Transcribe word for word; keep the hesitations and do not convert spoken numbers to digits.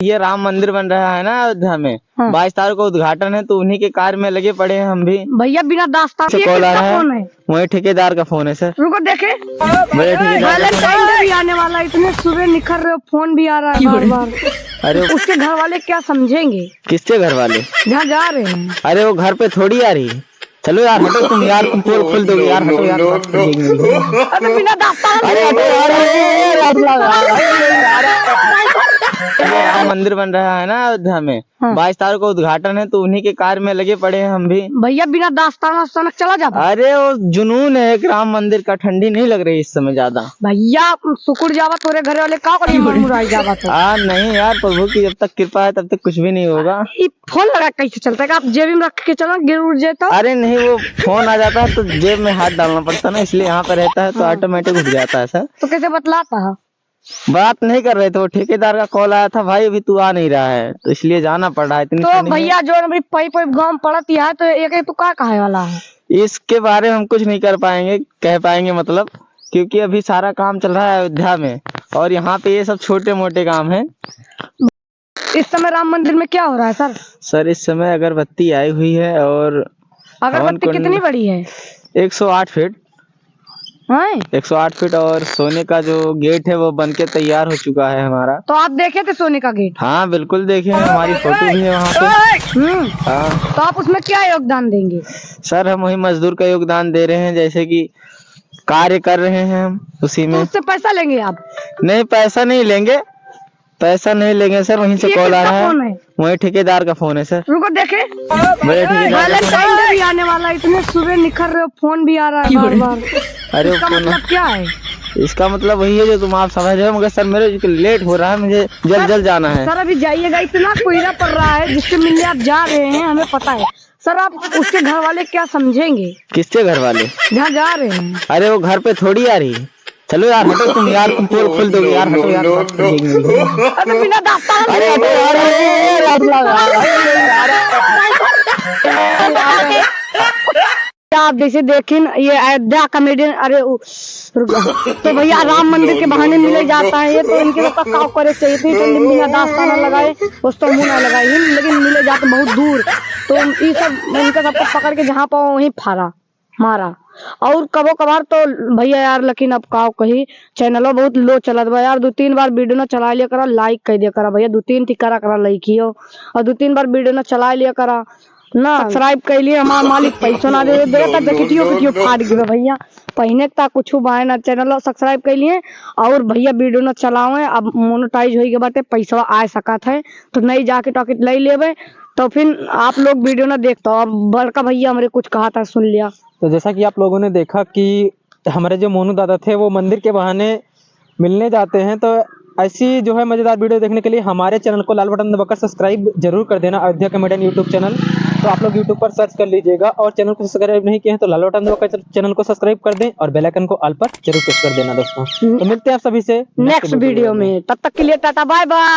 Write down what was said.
ये राम मंदिर बन रहा है ना अयोध्या में, हाँ। बाईस तारीख को उद्घाटन है, तो उन्हीं के कार्य में लगे पड़े हैं हम भी। भैया, बिना दास्तान से के call आ किसका रहा है। फोन है? वही ठेकेदार का फोन है सर। रुको देखे। बड़े ठेकेदार का फोन। Valentine Day भी आने वाला है, इतने सुबह निखर रहे हो, फोन भी आ रहा है बार बार। अरे वो उसके घर वाले क्या समझेंगे? किसके घर वाले? जहाँ जा रहे हैं। अरे वो घर पे थोड़ी आ रही है। चलो यार, हटो तुम यार, तुम पोल खोल दोगे यार, हटो यार, बात कर लेंगे। अरे बिना दास्तान। अरे हटो यार, अरे यार, यार, यार, यार। ये राम मंदिर बन रहा है ना अयोध्या में, हाँ। बाईस तारीख को उद्घाटन है, तो उन्हीं के कार्य में लगे पड़े हैं हम भी। भैया, बिना दास्तान वास्तान के चला जाता। अरे वो जुनून है एक राम मंदिर का, ठंडी नहीं लग रही इस समय ज्यादा। भैया, सुकुड़ जावा, तोरे घर वाले का करी, मर मुराई जावा तो। हाँ, नहीं यार, प्रभु की जब तक कृपा है तब तक कुछ भी नहीं होगा। ई फोन लगा कैसे चलता है? आप जेबी में रख के चलो, गिर उड़ जाए तो? अरे नहीं, वो फोन आ जाता है तो जेब में हाथ डालना पड़ता है ना, इसलिए यहाँ पे रहता है तो हाँ। Automatic उठ जाता है सर। तो कैसे बतलाता है? बात नहीं कर रहे थे, वो ठेकेदार का call आया था, "भाई अभी तू आ नहीं रहा है, तो इसलिए जाना पड़ रहा है।" इतनी तो ठंड में। भैया, जो अभी पाइप वाइप गाँव में पड़त ही है, तो एक, एक तू का कहे वाला है? इसके बारे में हम कुछ नहीं कर पाएंगे, कह पाएंगे मतलब, क्योंकि अभी सारा काम चल रहा है अयोध्या में और यहाँ पे ये सब छोटे मोटे काम हैं। इस समय राम मंदिर में क्या हो रहा है सर? सर, इस समय अगरबत्ती आई हुई है और अगरबत्ती हवन कुंड कितनी बड़ी है? एक सौ आठ फीट। हैं? एक सौ आठ फीट और सोने का जो गेट है वो बन के तैयार हो चुका है हमारा। तो आप देखे थे सोने का गेट? हाँ, बिल्कुल देखे हैं, हमारी फोटो भी है वहाँ पे। हम्म। हाँ। तो आप उसमें क्या योगदान देंगे? सर, हम वही मजदूर का योगदान दे रहे हैं, जैसे कि कार्य कर रहे हैं हम उसी तो में। उससे पैसा लेंगे आप? नहीं, पैसा नहीं लेंगे। पैसा नहीं लेंगे सर, वहीं से ये call आ किसका रहा है। फोन है? वही ठेकेदार का फोन है सर। रुको देखे। बड़े ठेकेदार का फोन। Valentine Day भी आने वाला है, इतने सुबह निखर रहे हो, फोन भी आ रहा है बार बार। अरे इसका फोन मतलब क्या है? इसका मतलब वही है जो तुम आप समझ रहे हो, मगर सर मेरे लेट हो रहा है, मुझे जल्द सर, जल्द जाना है। सर अभी जाइएगा, इतना कोहरा पड़ रहा है, जिससे मिलने आप जा रहे हैं हमें पता है। सर आप उसके घर वाले क्या समझेंगे? किसके घर वाले? जहाँ जा रहे हैं। अरे वो घर पे थोड़ी आ रही। चलो यार, हटो तुम यार, तुम पोल खोल दोगे यार, हटो यार, बात कर लेंगे। अरे बिना दास्तान। अरे हटो यार, अरे यार, यार, यार, यार। आप जैसे देखिन, ये अयोध्या comedian, अरे उ-, रुक जा। तो भैया, राम मंदिर के बहाने मिले जाता है ये, तो इनके साथ का करे चाहिए? इतनी ठंडी में बिना दास्तान ना लगाए, उस तो मुंह ना लगाए, लेकिन मिले जाते बहुत दूर। तो ई सब, इनका सबको पकड़ के जहाँ पाओ वहीं फारा। मारा। और कबो कभार तो भैया यार, लेकिन अब का कही, चैनलो बहुत low चलत बा यार। दो तीन बार video ना चला लिया करा, like कर दिया करा भैया, दो तीन ठी करा करा like ही हो, और दो तीन बार video ना चला लिया करा ना। Subscribe कर लिए, हमारा मालिक पैसो ना दे दे, तब देखियो वीडियो फाट गए भैया। पहिने ता कुछ बाय ना, चैनल subscribe कर लिए और भैया video ना चलावे, अब monetize होई के बाटे, पैसा आ सकत है तो नहीं जाके टॉकेट ले लेवे। तो फिर आप लोग video ना देखता, अब बड़का भैया हमरे कुछ कहा था, सुन लिया। तो जैसा कि आप लोगों ने देखा कि हमारे जो मोनू दादा थे, वो मंदिर के बहाने मिलने जाते हैं, तो ऐसी जो है मज़ेदार video देखने के लिए हमारे चैनल को लाल बटन दबाकर subscribe जरूर कर देना, अयोध्या comedian YouTube channel। तो आप लोग YouTube पर search कर लीजिएगा और चैनल को subscribe नहीं किए हैं तो लाल बटन दबाकर चैनल को subscribe कर दें और bell icon को all पर जरूर press कर देना दोस्तों। तो मिलते हैं आप सभी से next video में, तब तक के लिए टाटा bye bye।